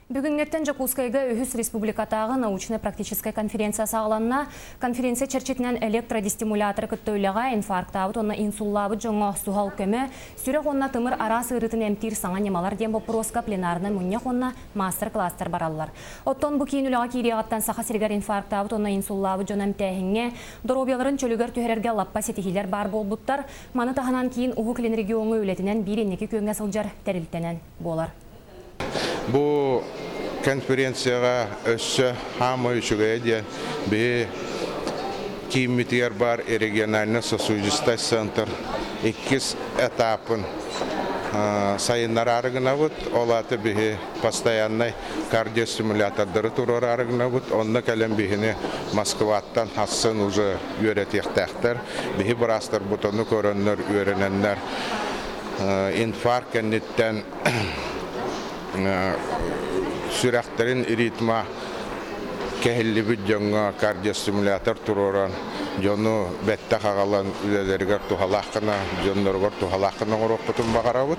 Бүгүҥҥэттэн Дьокуускайга үһүс республикатааҕы научнай-практическай конференция саҕаланна. Конференция чэрчитинэн электродистимуляторы кытта үлэҕэ, инфарктаабыт уонна инсуллаабыт дьоҥҥо суһал көмө, сүрэх уонна тымыр араас ыарыытын эмтиир саҥа ньымалар диэн боппуруоска пленарнай мунньах уонна маастар-кылаастар бараллар. Оттон бу киин үлэҕэ киириэҕиттэн Саха сиригэр инфарктаабыт уонна инсуллаабыт дьону эмтээһиҥҥэ, доруобуйаларын чөлүгэр түһэрэргэ лаппа ситиһиилэр баар буолбуттар. Маны таһынан киин Уһук Илин региоҥҥа үлэтинэн биир инники күөҥҥэ сылдьар тэрилтэнэн буолар. Бу конференцияҕа өссө хаамай үчүгэйэ диэн биһи кииммитигэр баар региональный сосудистай центр иккис этапын сайыннараары гынабыт. Ол аата биһи постояннай кардиостимулятордары туруораары гынабыт. Онно кэлэн биһини Москваттан хассын уже үөрэтиэхтээхтэр. Биһи быраастарбыт ону көрөннөр, үөрэнэннэр инфаркт кэнниттэн сүрэхтэрин ритма кэһиллибит дьоҥҥо кардиостимулятор туруоран дьону бэттэх аҕалан үлэлэригэр туһалаах гына, дьонноругар туһалаах гына оҥоруохпутун баҕарабыт.